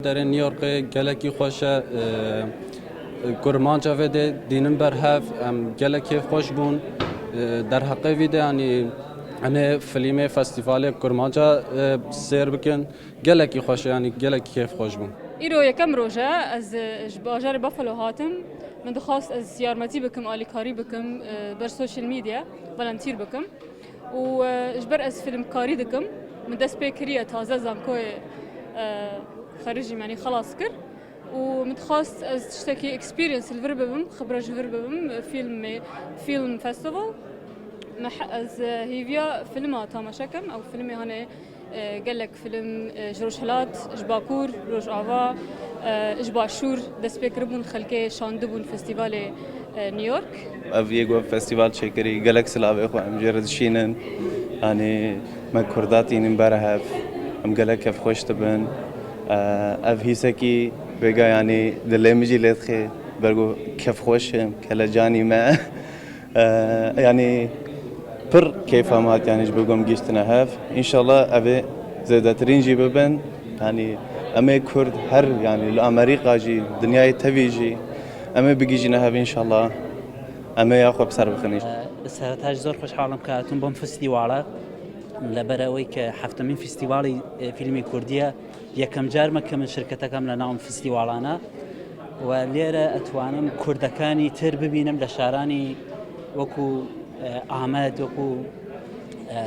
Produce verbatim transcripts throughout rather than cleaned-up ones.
Derê New Yorkê gelekî xweş e. E, kurmanca vê dê dînin ber hev, em gelek kêfxweş bûn. E, derheqê vî de, yanî, em ê filmê festîvalê kurmanca, e, sêr bikin. Gelekî xweş e, yanî gelekî kêfxweş bûn. Îro yekem roj e, ez, e, ji bajarê Buffalo hatim. Min dixwast ez yarmetî bikim, alîkarî bikim, e, ber social media, volunteer bikim. Û, e, ji ber ez filmkarî dikim, min dest pê kiriye taze zankoyê, e, xerijî me, yanî xelas kir. Û min dixwast ez tiştekî experience li vir bibim, xibra ji vir bibim, filmê, film festival. Me he-, ez, e, hêviya filma tamaşe kim, ew filmê hane, e, gelek film, e, ji Rojhilat, ji Bakur, Rojava, e, ji Başûr dest pê kiribûn, xelkê şandibûn festîvalê, e, New York. Ev yê ku ev festîval çêkirî, gelek silavê xwe em jê re dişînin. Yanî me Kurda tînin ber hev, em gelek kêfxweş dibin. E, ev hîsekî vêga, yanî dilê min jî lê dixê, ber ku kêfxweş im, kelecanî me. E, yanî pir kêfa me hat, yanî ji bo ku em gihîştine hev. Înşallah ev ê zêdetirîn jî bibin. Yanî em ê Kurd her, yanî li Amerîka jî, dinyayê tevî jî em ê bigihîjine hev înşallah. Em ê ya xwe bi ser bixin. Bi sereta jî zor xweşhal im ke hatûm bom festîvala. Li ber ewê ke heftemîn festîvalê, e, fîlmê kurdî ye. Yekem car me ke min şirketeke min li nav em festîvalana. We lêre etwanim kurdekanitir bibînim li şaranî wekû, e, Amed, wekû, e,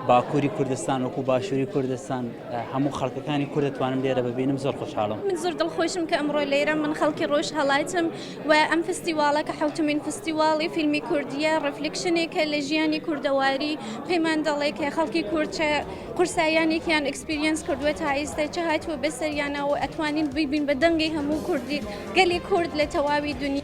Bakurî Kurdistan, wekû Başûrî Kurdistan, e, hemû xelkekanî kurd etwanim lêre bibînim, zor xweşhal im. Min zor dilxweş im ke emro lêre min xelkê Rojhelat im we em festîvaleke hewtemîn festîvalê fîlmî kurdî ye, reflectionêke li jiyanî kurdewarî, peyman dale ke xelkê kurd çi qursayanekî yan experience kurdwe ta êste, çi hatwe be ser yan ew etwanîn bibîn bi dengê hemû kurdî, gelê kurd li tewawî dinyê.